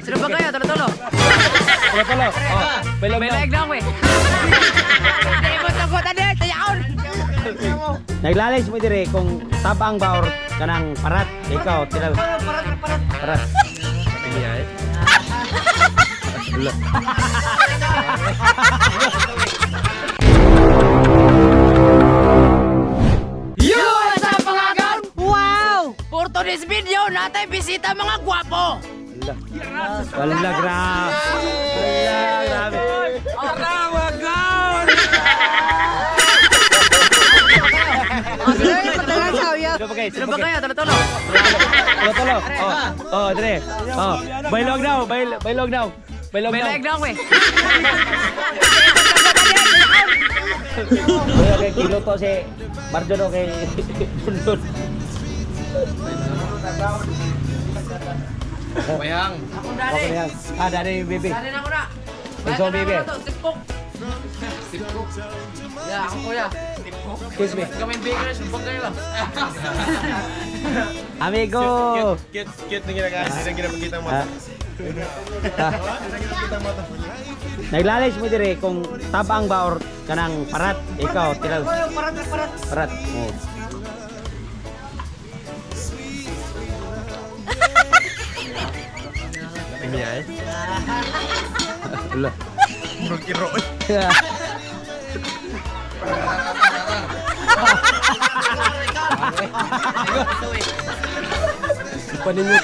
Sino ba kayo? Tulo-tulo. Tulo-tulo. Oh, bilog May na. leg na ako eh. Hindi mo tugot ano eh. Tayaon! Naglalay mo dire kung tabang ba or kanang parat. Ikaw, tila. Parat, parat. Parat. Wala. Yo! What's up, mga agaw? Wow! For today's video, natay bisita mga gwapo. Wala. Wala, grabe. Wala, grabe. Sino ba kayo? Sino ba kayo? Tulo-tulo. Tulo-tulo. Oh, oh, dire. Oh, bailog daw, bailog daw. Bailog May daw. leg na ako eh. Kuya, kay kilo to si Marjon o kay Dundun. Bayang. Akong Okay dali. na yan. Ah, dali yung baby. Dali na ko na. Ikaw, baby. Step cook. Yeah, ako kuya. Excuse me. Kami bakers, bug kayo lang. Amigo! Cute, cute na ginagawa. Hindi na ginapakita mo. Ah. Ah. Naglalay mo dire kung tabang ba or kanang parat. Ikaw, tila. Parat, parat. Parat. Oh. Ano Wala. Murag iro. Paningot.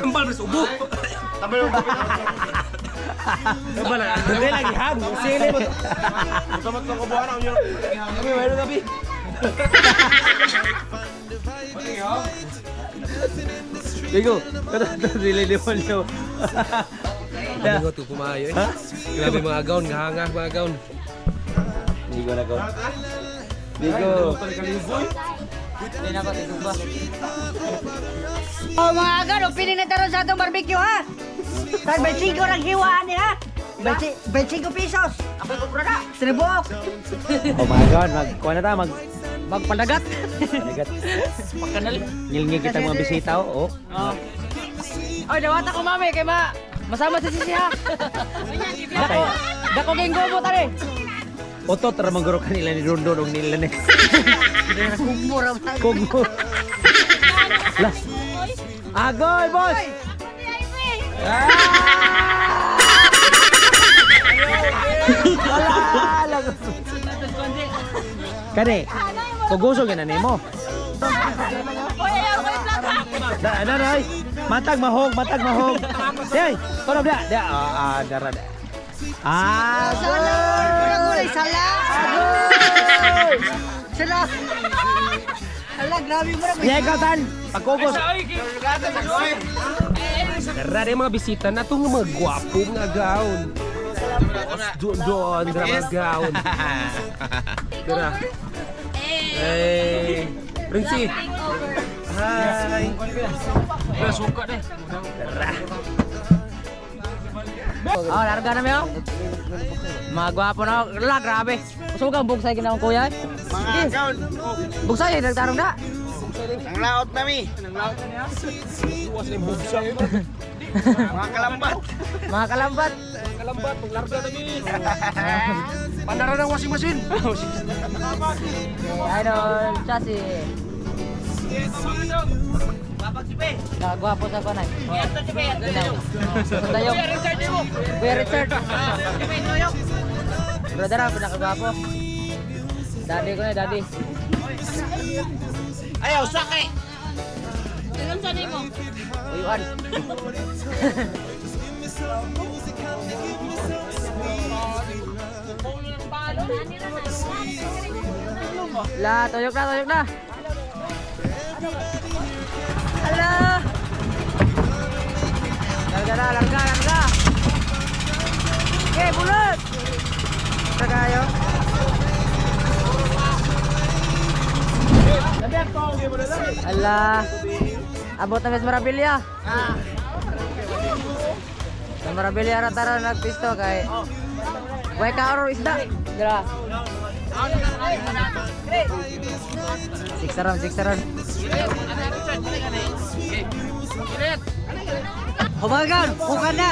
Tambal mas ubo. Tambal mo. Tambal. Hindi lagi hang. Sili mo. Tamat ng kubuhan ako yun. Kami mayroon kami. Digo, kato dili di mo niyo. Amigo, to pumayo eh. Ha? Grabe mga gown, gahanga mga gown. Digo na ko. Digo. Oh, mga agan, opinion na taron sa atong barbecue, ha? Tag 25 rang hiwaan ni, ha? 25 pesos. Ako kumpra na. Tribok. Oh my God, mag kuha na ta mag Magpalagat. Panagat. Pagkanal. Ngilngil kita mga bisita oh. Oy, dawata ko mami kay ma. Masama sa sisi ha. Dako, dako genggo mo tare. Otot ra mangguro kanila ni Rondon og nila ni. Mura Kung Lah. Agoy, boss. Ah! Wala lang. Kani, kuguso gyud na nimo. Da, da, da, ay. Matag mahog, matag mahog. Hey, kono da, da, ah, ah, dara da. Ah, Sala! Mura gulay, sala! Sala! Ala, grabe mura. Yeah, ikaw tan. Pagkugos. Tara rin mga bisita na itong mga gwapo nga gown. Doon doon, grabe mga gown. Tara. Hey, Princey. Hi. Tara, suka deh. Oh, larga na miyo. Mga gwapo na. La, grabe. Gusto kang bugsay ginawang kuya. Mga gown. Bugsay, nagtarong na. Ang laot nami. Mga kalambat. Mga kalambat. Kalambat, maglarga na mi. Pandara ng washing machine. Idol, chassis. Nagwapo sa kanay. Sundayong. Kuya Richard. Brother, ako pinakagwapo. Daddy ko na, daddy. Ayaw, sakay. Uyuan. La, tuyok na, tuyok na. Ala. Larga na, larga, larga. Okay, bulat. Tagayo. Ala. Abot na Miss Maravilya. Sa Maravilya ra tara nagpisto kay Way ka oro isda. Dira. Six around, six around. Humagan, kuka na.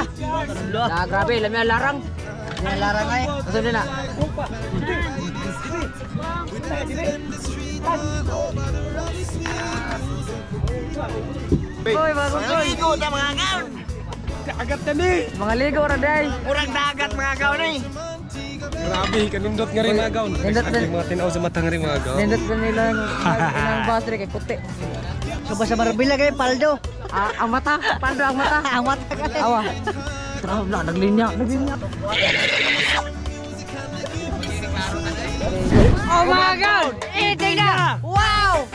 Na grabe, lami ang larang. Larang ay. Asa na? Hoy, mga kukoy. Ligo ta mga gaon. Dagat na ni. Mga ligo ra day. Murang dagat mga gaon eh. Grabe, kanindot nga rin mga gaon. Nindot na- Ang mga tinaw sa mata nga rin mga gaon. Nindot na nila ang ang bus kay puti. Suba sa Marbila kay paldo. Ah, ang mata, paldo ang mata. Ang mata kay. Awa. Grabe na, naglinya, naglinya. Oh my God! Eating na! Wow!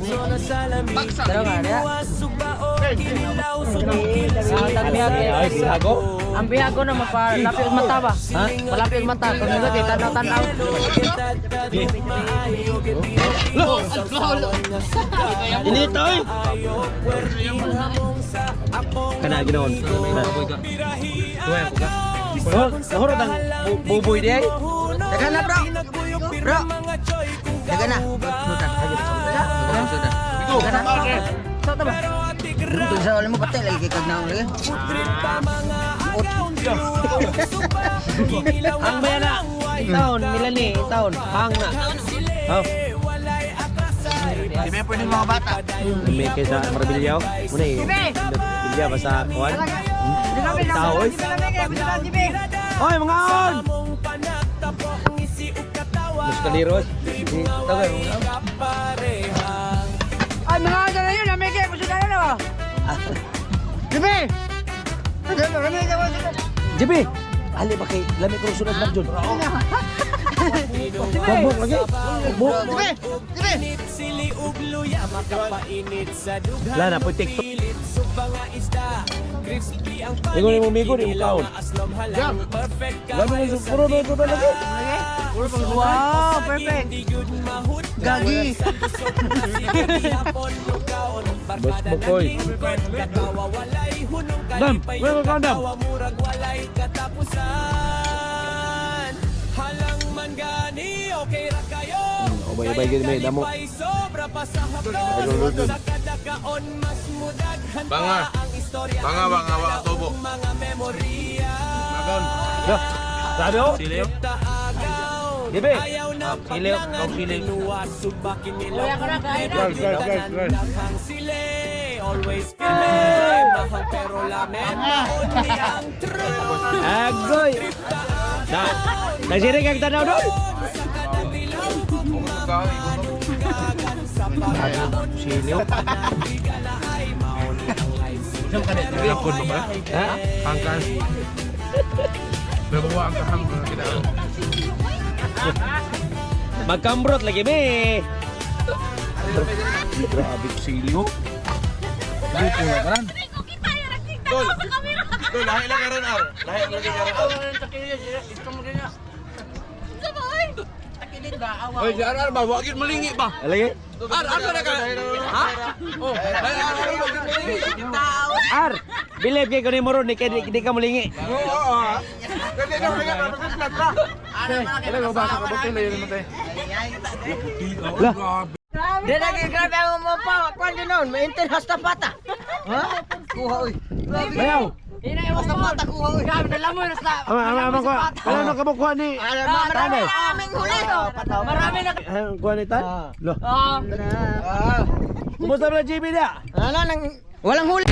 Pero nga, niya. Ang bihag, Ay, bihago. ang bihag ko na mapalapit ang mata ba? Ha? Malapit ang mata. Kung nila kay tanaw-tanaw. Init oy. Kana ginoon. Nahurot ang buboy di ay. Daga na, bro. Bro. Daga na. Sa ba? Dun sa ulo mo patay lagi kay kagnaon lagi. Ang bayana. Taon nila ni taon hang na. Oh. Di ba pwede mga bata? May kaysa Marabilyaw. Muna eh. Bilya ba sa kuan? Tao oy. Oy mga on. Los kaliros. Tagay mga. Ay, mga ano na yun, lamig eh. Gusto na ba? Jibi! JB. Ali ba kay lami ko sunod na jud. Bumbok lagi. Bumbok. Jibi! Wala na po TikTok. Ingon ni mo migo di mo kaon. Lami mo puro na ito lagi. Wow, perfect. Gagi. Bos bukoy. Dam, wala ka dam. Ubay-ubay gid may damo. Banga. Banga banga wa tubo. Dah. Sabi oh. Dibe. Sili, oh, sili. Guys, guys, guys, guys. Agoy. Dah. Nagsiring kag tanaw doon. Sili. oh. Lapon mo ba? Ha? Angkan. Nabawa ang kahang kita. Magkambrot lagi be. Grabe ko sili oh. Dol. Dol, lahi lang karon ar. Lahi lang karon ar. Oy, si Ar Ar ba, wagid malingi ba? Lagi. Ar, ar na ka. Ha? Oh, lahi Ar Ar wagid malingi. Ar, believe kay kunin mo ron, di, di ka mulingi. Oo, oo. Dali na mga pagpaplat ra. Lah, Di lagi grabe ang mo pa. Kwan din noon, may intel hasta pata. Ha? Kuha oy. bayaw. Hasta pata kuha oy. Grabe, nalamoy na sa... Ama, ama, ama, kuha. Alam na kamo kuha ni Marami Tanay. aming huli. Marami na... Ah, kuha ni Tan? Loh. Ah. Kumusta ba GB dia? Wala nang walang huli.